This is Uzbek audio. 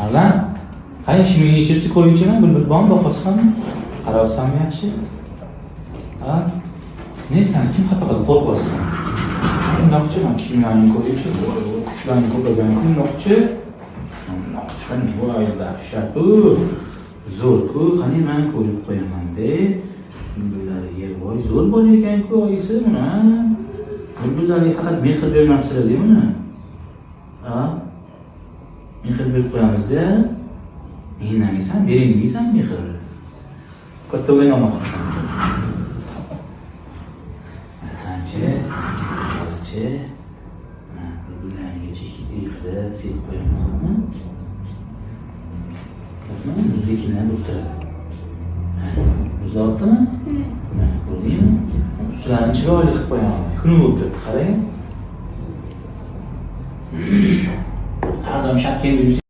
Arlan, qani shimingni yechirchi ko'ringchi, bulbul bormi, boqyapsanmi? Qarayapsanmi yaxshi? Ha? Ne sani kim xafa qildi, qo'rqyapsan? Bundoqchi, man kiyimlaringni ko'ringchi, voy voy, kuchlaring ko'paygan bundoqchi. Bundoqchi, qani, voy dahshat-u. Zo'r-ku, qani man ko'rib qo'yaman-de. Bulbullariga voy zo'r bola ekan-ku oyisi buni. Bulbullarga faqat mehr bermabsizlar buni. Ha? Mehr berib qo'yamiz-da. Mendan bering deysan mehr. Katta bo'lgan olmoqchisan. Qancha? Hozircha mana bulbullargacha hidli qilib sepib qo'yaman, xo'pmi? Xo'pmi? Muzlikini bo'lib turadi. Muzlayaptimi? Mana ko'rdingmi? Ustlarini chiroyli qilib qo'yaman. Xunuk bo'lib turibdi, qarang. Har doim shapkangda yursang.